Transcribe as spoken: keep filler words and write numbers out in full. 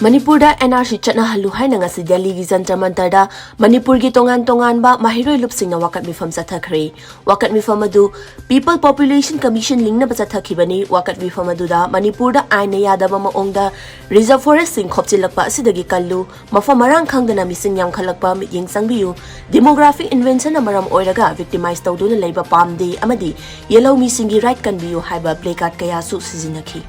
ꯃꯅꯤꯄꯨꯔꯗ and R C ꯆꯠꯅꯍꯜꯂꯨ ꯍꯥꯏꯅ ꯉꯁꯤ ꯗꯦꯜꯂꯤꯒꯤ ꯖꯟꯇꯔ ꯃꯟꯇꯔꯗ ꯃꯅꯤꯄꯨꯔꯒꯤ ꯇꯣꯉꯥꯟ ꯇꯣꯉꯥꯟꯕ ꯃꯍꯩꯔꯣꯏ ꯂꯨꯞꯁꯤꯡꯅ ꯋꯥꯀꯠ ꯃꯤꯐꯝ ꯆꯠꯊꯈ꯭ꯔꯦ꯫ ꯋꯥꯀꯠ ꯃꯤꯐꯝ ꯑꯗꯨ People Population Commission ꯂꯤꯡꯅꯕ ꯆꯠꯊꯈꯤꯕꯅꯤ꯫ ꯋꯥꯀꯠ ꯃꯤꯐꯝ ꯑꯗꯨꯗ ꯃꯅꯤꯄꯨꯔꯗ ꯑꯥꯏꯟꯅ ꯌꯥꯗꯕ ꯃꯑꯣꯡꯗ reserve forestꯁꯤꯡ ꯈꯣꯞꯆꯤꯜꯂꯛꯄ ꯑꯁꯤꯗꯒꯤ ꯀꯜꯂꯨ, ꯃꯐꯝ ꯃꯔꯥꯡ ꯈꯪꯗꯅ ꯃꯤꯁꯤꯡ ꯌꯥꯝꯈꯠꯂꯛꯄ ꯃꯤꯠꯌꯦꯡ ꯆꯪꯕꯤꯌꯨ, demographic inventionꯅ ꯃꯔꯝ ꯑꯣꯏꯔꯒ victimize ꯇꯧꯗꯨꯅ ꯂꯩꯕ ꯄꯥꯝꯗꯦ ꯑꯃꯗꯤ ꯌꯦꯜꯍꯧꯃꯤꯁꯤꯡꯒꯤ right ꯀꯟꯕꯤꯌꯨ ꯍꯥꯏꯕ placard ꯀꯌꯥꯁꯨ ꯁꯤꯖꯤꯟꯅꯈꯤ꯫